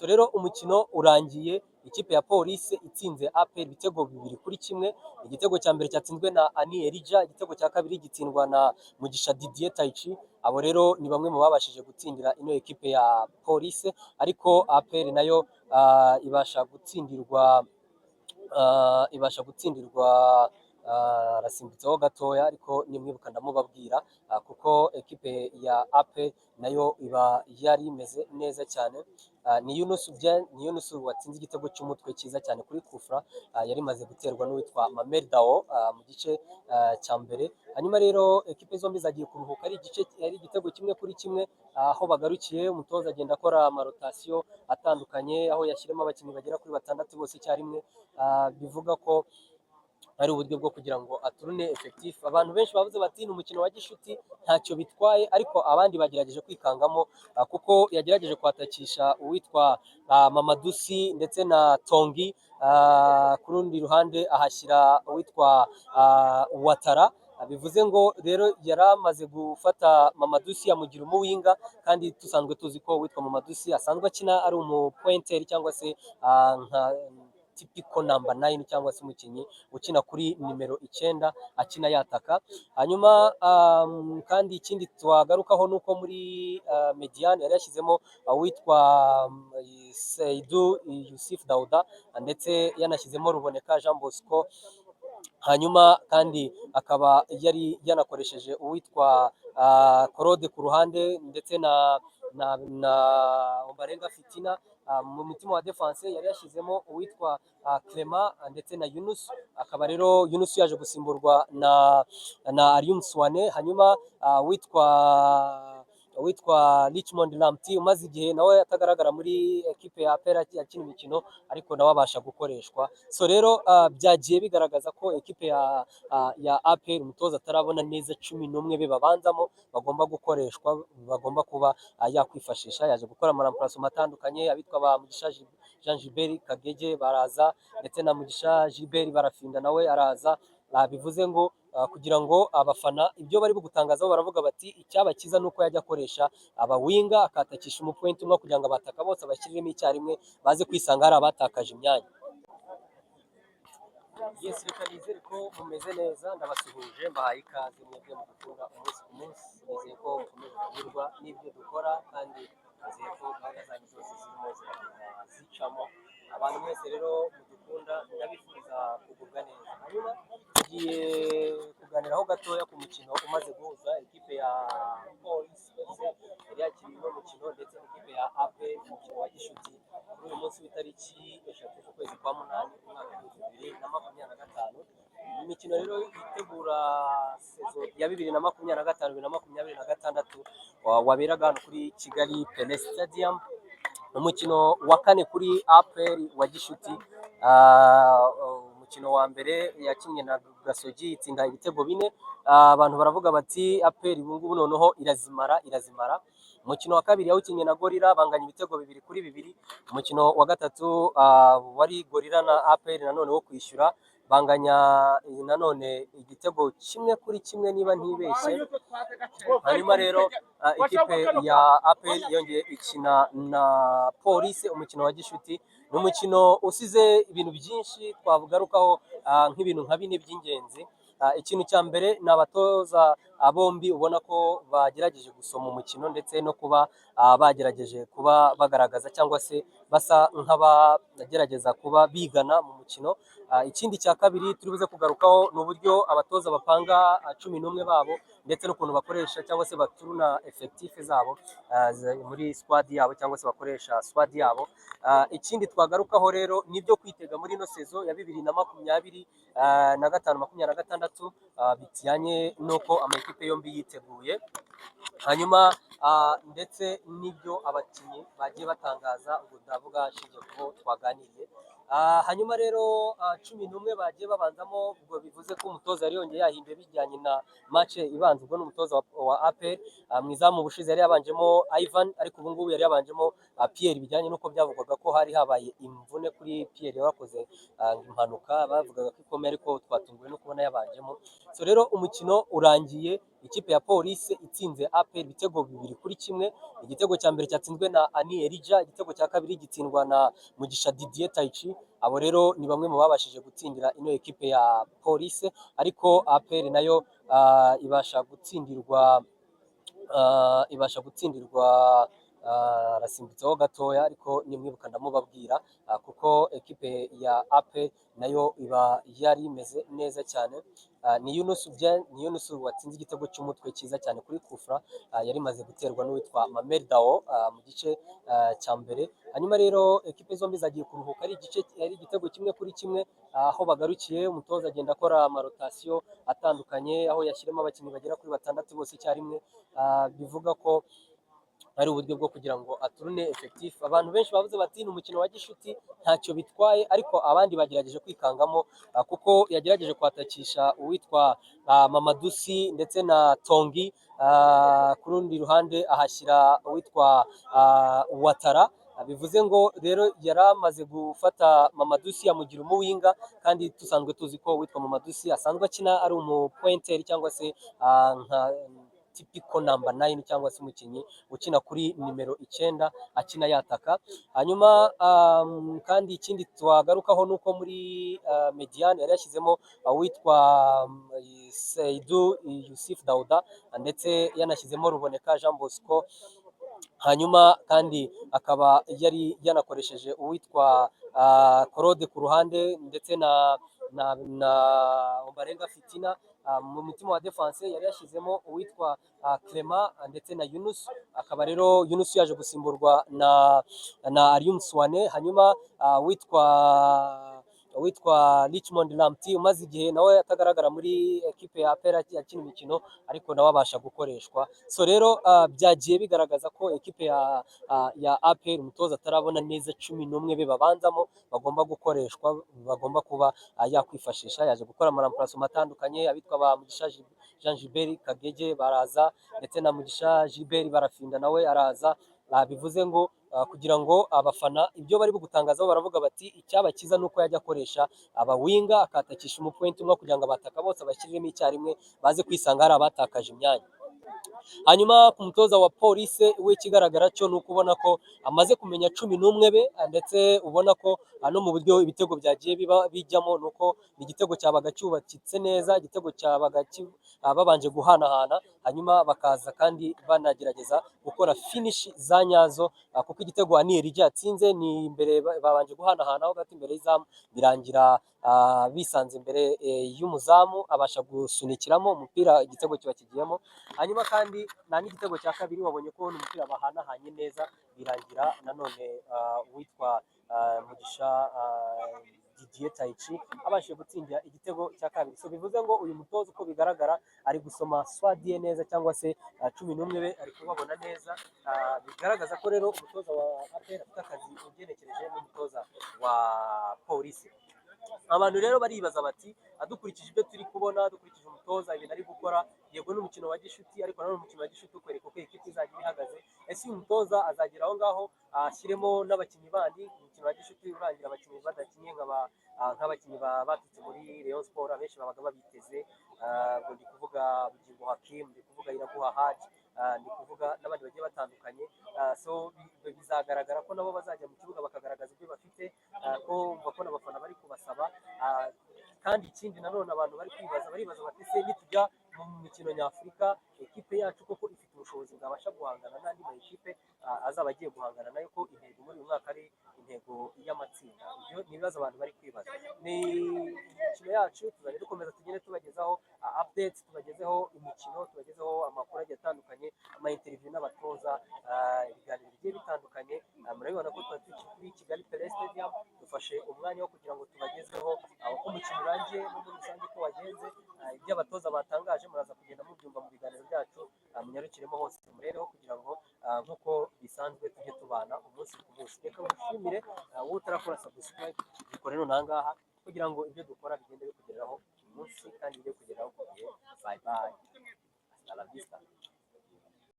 So rero umukino urangiye ikipe ya Polisi itsinze APR ibitego 2-1. Igitego cya mbere cyatsinzwe na Ani Elija, igitego cya kabiri gitsindwa na Mugisha Didier Taichi. Abo rero ni bamwe mu babashije gutsindira ino ekipe ya Polisi, ariko APR nayo ibasha gutsindirwa, arasimbutseho gatoya, ariko nimwibuka ndamubabwira, kuko ekipe ya APR nayo iba yari imeze neza cyane. Ni Yunus Bien, ni Yunus watsinze igitego cy'umutwe cyiza cyane kuri kufra yari imaze guterwa n'uwitwa Mamer Dao mu gice cya mbere. Hanyuma rero ekipe zombi zagiye kuruhuka ari igice ari igitego 1-1. Aho bagarukiye, umutoza agenda akora ama rotation atandukanye, aho yashyiramo abakinnyi bagera kuri batandatu bose icyarimwe, bivuga ko ari uburyo bwo kugira ngo aturune effectif. Abantu benshi bavuze bati ni umukino wa gishuti, ntacyo bitwaye, ariko abandi bagerageje kwikangamo, kuko yagerageje kwatakisha uwitwa Mamadusi ndetse na Tongi, ku rundi ruhande ahashyira uwitwa Watara. Bivuze ngo rero yari amaze gufata Mamadusi amugira umu winger, kandi dusanzwe tuzi ko uwitwa Mamadusi asanzwe akina ari umu pointeur cyangwa se nka typical number 9, cyangwa se umukinnyi ukina kuri nimero 9 akina yataka. Hanyuma kandi ikindi twagarukaho ni uko muri médiane yari yashyizemo uwitwa Seidu Yusuf Dauda, ndetse yanashyizemo Ruboneka Jean Bosco. Hanyuma kandi akaba yari yanakoresheje uwitwa Korode ku ruhande ndetse na Ombarenga Fitina. Mu mutima wa defense yari yashyizemo uwitwa Clement ndetse na Yunus, akaba rero Yunus yaje gusimburwa na Aliou Swane. Hanyuma witwa Richmond Lamptey umaze igihe nawe atagaragara muri ekipe ya APR akina imikino, ariko nawe abasha gukoreshwa. So rero byagiye bigaragaza ko ekipe ya APR umutoza atarabona neza 11 be babanzamo bagomba gukoreshwa, bagomba kuba yakwifashisha. Yaje gukora ama remplacement atandukanye, abitwa ba Mugisha Jean Gilbert Kagege baraza, ndetse na Mugisha Gilbert Barafinda nawe araza. Bivuze ngo kugira ngo abafana ibyo bari gutangazaho baravuga bati icyaba cyiza ni uko yajya akoresha aba winger, akatakisha umu pointeur umwe kugira ngo abataka bose abashyiriremo icyarimwe, baze kwisanga hari abatakaje imyanya. Yes, reka nizere ko mumeze neza, ndabasuhuje, mbahaye ikaze mwebwe mu gukunda umunsi ku munsi. Nizeye ko mukomeje kunyurwa n'ibyo dukora, kandi nizeye ko gahunda zanyu zose zirimo ziragenda zicamo. Abantu mwese rero mudukunda, ndabifuriza kugubwa neza. Hanyuma tugiye kuganiraho gatoya ku mukino umaze guhuza ikipe ya Police FC yari yakiriye uno mukino ndetse n'ikipe ya APR, umukino wa gishuti kuri uyu munsi w'itariki 3 z'ukwezi kwa munani, umwaka wa 2025. Imikino rero itegura saison ya 2025, 2026, waberaga hano kuri Kigali Pele Stadium. Umukino wa kane kuri APR wa gishuti. Umukino wa mbere yakinnye na Gasogi itsinda ibitego 4. Abantu baravuga bati APR ubu ngubu noneho irazimara, irazimara. Umukino wa kabiri yawukinnye na Gorilla, banganya ibitego 2-2. Umukino wa gatatu wari Gorilla na APR nanone wo kwishyura, banganya nanone igitego 1-1 niba ntibeshye. Hanyuma rero ikipe ya APR yongeye ikina na Polisi umukino wa gishuti. Ni umukino usize ibintu byinshi twavugarukaho, nk'ibintu nka bine by'ingenzi. Ikintu cya mbere ni abatoza bombi ubona ko bagerageje gusoma umukino, ndetse no kuba bagerageje kuba bagaragaza cyangwa se basa nk'abagerageza kuba bigana mu mukino. Ikindi cya kabiri turi buze kugarukaho ni uburyo abatoza bapanga 11 babo, ndetse n'ukuntu bakoresha cyangwa se baturuna effectif zabo muri squad yabo, cyangwa se bakoresha squad yabo. Ikindi twagarukaho rero ni ibyo kwitega muri ino saison ya 2025, 26, bijyanye n'uko amakipe yombi yiteguye. Hanyuma ndetse n'ibyo abakinnyi bagiye batangaza, ubwo ndavuga nshingiye ku bo twaganiriye. Hanyuma rero 11 bagiye babanzamo, ubwo bivuze ko umutoza yari yongeye yahinduye bijyanye na match ibanza. Ubwo ni umutoza wa APR. Mu izamu ubushize yari yabanjemo Ivan, ariko ubu ngubu yari yabanjemo Pierre, bijyanye n'uko byavugwaga ko hari habaye imvune kuri Pierre wakoze impanuka bavugaga ko ikomeye, ariko twatunguwe no kubona yabanjemo. So rero umukino urangiye Ikipe ya Police itsinze APR ibitego 2-1. Igitego cya mbere cyatsinzwe na Ani Elija, igitego cya kabiri gitsindwa na Mugisha Didier Taichi. Abo rero ni bamwe mu babashije gutsindira ino ekipe ya Police, ariko APR nayo ibasha gutsindirwa, arasimbutseho gatoya, ariko nimwibuka ndamubabwira, kuko ekipe ya APR nayo iba yari imeze neza cyane. Ni Yunus Bien, ni Yunus watsinze igitego cy'umutwe cyiza cyane kuri kufra yari imaze guterwa n'uwitwa Mamer Dao mu gice cya mbere. Hanyuma rero ekipe zombi zagiye kuruhuka ari igice ari igitego 1-1. Aho bagarukiye, umutoza agenda akora amarotation atandukanye, aho yashyiramo abakinnyi bagera kuri batandatu bose icyarimwe, bivuga ko ari uburyo bwo kugira ngo atourne effectif. Abantu benshi bavuze bati ni umukino wa gishuti, ntacyo bitwaye, ariko abandi bagerageje kwikangamo, kuko yagerageje kwatakisha uwitwa Mamadusi ndetse na Tongi, ku rundi ruhande ahashyira uwitwa Watara. Bivuze ngo rero yari amaze gufata Mamadusi amugira umuwinger, kandi dusanzwe tuzi ko uwitwa Mamadusi asanzwe akina ari umupointeur cyangwa se nka typical number 9, cyangwa se umukinnyi ukina kuri nimero 9 akina yataka. Hanyuma kandi ikindi twagarukaho ni uko muri médiane yari yashyizemo uwitwa Seidu Yusuf Dauda, ndetse yanashyizemo Ruboneka Jean Bosco. Hanyuma kandi akaba yari yanakoresheje uwitwa Korode ku ruhande, ndetse na Ombarenga Fitina. Mu mutima wa defense yari yashyizemo uwitwa Clement ndetse na Yunus. Akaba rero Yunus yaje gusimburwa na Aliou Swane. Hanyuma witwa Richmond Lamptey, umaze igihe nawe atagaragara muri ekipe ya APR akina imikino, ariko nawe abasha gukoreshwa. So rero byagiye bigaragaza ko ekipe ya APR umutoza atarabona neza 11 be babanzamo bagomba gukoreshwa, bagomba kuba yakwifashisha. Yaje gukora amaremplacement atandukanye, abitwa ba Mugisha Jean Gilbert Kagege baraza, ndetse na Mugisha Gilbert Barafinda nawe araza. Bivuze ngo kugira ngo abafana ibyo bari gutangazaho, baravuga bati icyaba cyiza ni uko yajya akoresha abawinger, akatakisha umupoint umwe kugira ngo abataka bose abashyiriremo icyarimwe, baze kwisanga hari abatakaje imyanya. Hanyuma ku mutoza wa Police we, ikigaragara cyo ni uko ubona ko amaze kumenya 11 be, ndetse ubona ko no mu buryo ibitego byagiye biba bijyamo, ni uko igitego cyabaga cyubakitse neza, igitego cyabaga babanje guhanahana, hanyuma bakaza kandi banagerageza gukora finish za nyazo, kuko igitego Aniyeri yatsinze ni imbere babanje guhanahana ho gato imbere y'izamu, birangira bisanze imbere y'umuzamu, abasha gusunikiramo umupira, igitego kiba kigiyemo. Hanyuma kandi nta n'igitego cya kabiri, wabonye ko umupira bahanahanye neza, birangira nanone uwitwa Mugisha Didier Taichi abashije gutsindira igitego cya kabiri. So bivuze ngo uyu mutoza uko bigaragara ari gusoma squad ye neza, cyangwa se 11 be ari kubabona neza. Bigaragaza ko rero umutoza wa APR afite akazi ugenekereje n'umutoza wa Polisi. Abantu rero baribaza bati dukurikije ibyo turi kubona, dukurikije umutoza ibintu ari gukora, yego n'umukino wa gishuti, ariko nanone umukino wa gishuti ukwereka uko ikipe izajya ihagaze. Ese uyu mutoza azagera aho ngaho ashyiremo n'abakinnyi bandi? Umukino wa gishuti urangira abakinnyi badakinnye, nk'abakinnyi baturutse muri Rayon Sport, abenshi babaga babiteze. Ubwo ndi kuvuga Bugingo Hakim, ndi kuvuga Iraguha Haji, ndi kuvuga n'abandi bagiye batandukanye. So bizagaragara ko nabo bazajya mu kibuga bakagaragaza ibyo bafite, ko umva ko n'abafana bari kubasaba. Kandi ikindi nanone abantu bari kwibaza, baribaza bati se nitujya mu mikino nyafurika, ekipe yacu koko ifite ubushobozi bwabasha guhangana n'andi ma ekipe azaba agiye guhangana nayo, ko intego muri uyu mwaka ari intego y'amatsinda? Ibyo ni ibibazo abantu bari kwibaza. Ni imikino yacu, tuzajya dukomeza tugende tubagezaho updates, tubagezeho imikino, tubagezeho amakuru agiye atandukanye, ama interview n'abatoza, ibiganiro bigiye bitandukanye. Murabibona ko tuba turi kuri Kigali Pele Stadium, dufashe umwanya wo kugira ngo tubagezeho uko umukino urangiye no muri rusange uko wagenze, ibyo abatoza batangaje muraza kugenda mubyumva mu biganiro byacu. Munyarukiremo hose murebeho kugira ngo nk'uko bisanzwe tujye tubana umunsi ku munsi. Reka ngushimire, wowe utarakora subscribe, bikore none aha ngaha kugira ngo ibyo dukora bigende bikugeraho umunsi kandi bijye kugeraho ku gihe. Bye bye, hasta la vista.